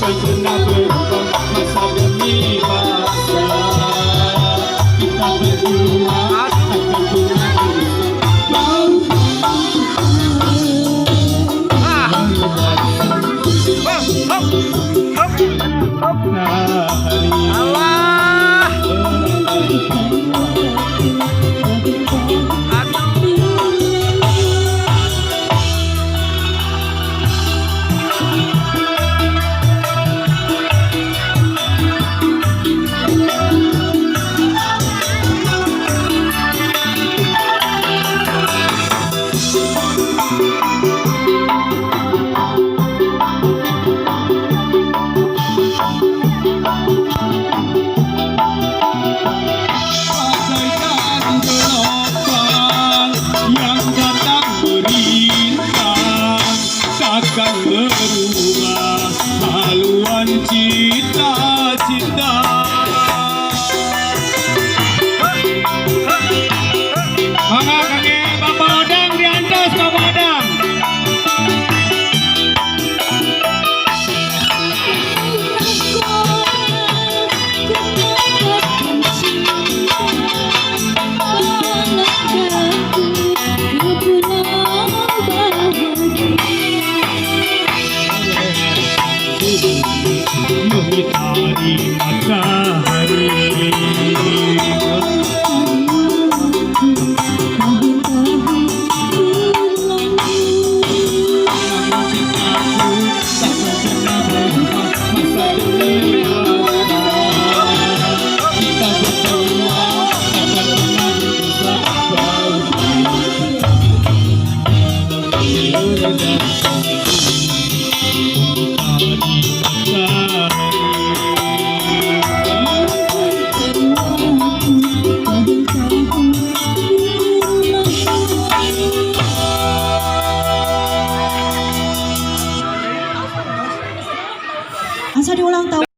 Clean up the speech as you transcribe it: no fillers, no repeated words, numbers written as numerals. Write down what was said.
Takkan pernah berubah masa demi masa. Kita berdua takkan pernah berpisah. Ah. Hop, hop, hop, hop. Hari Allah. Aduh. Bagaikan gelombang yang datang merintang, takkan berubah haluan cita-cita. Mangga kangge Bapak Odang diantos, Bapak Odang. Mengitari mata.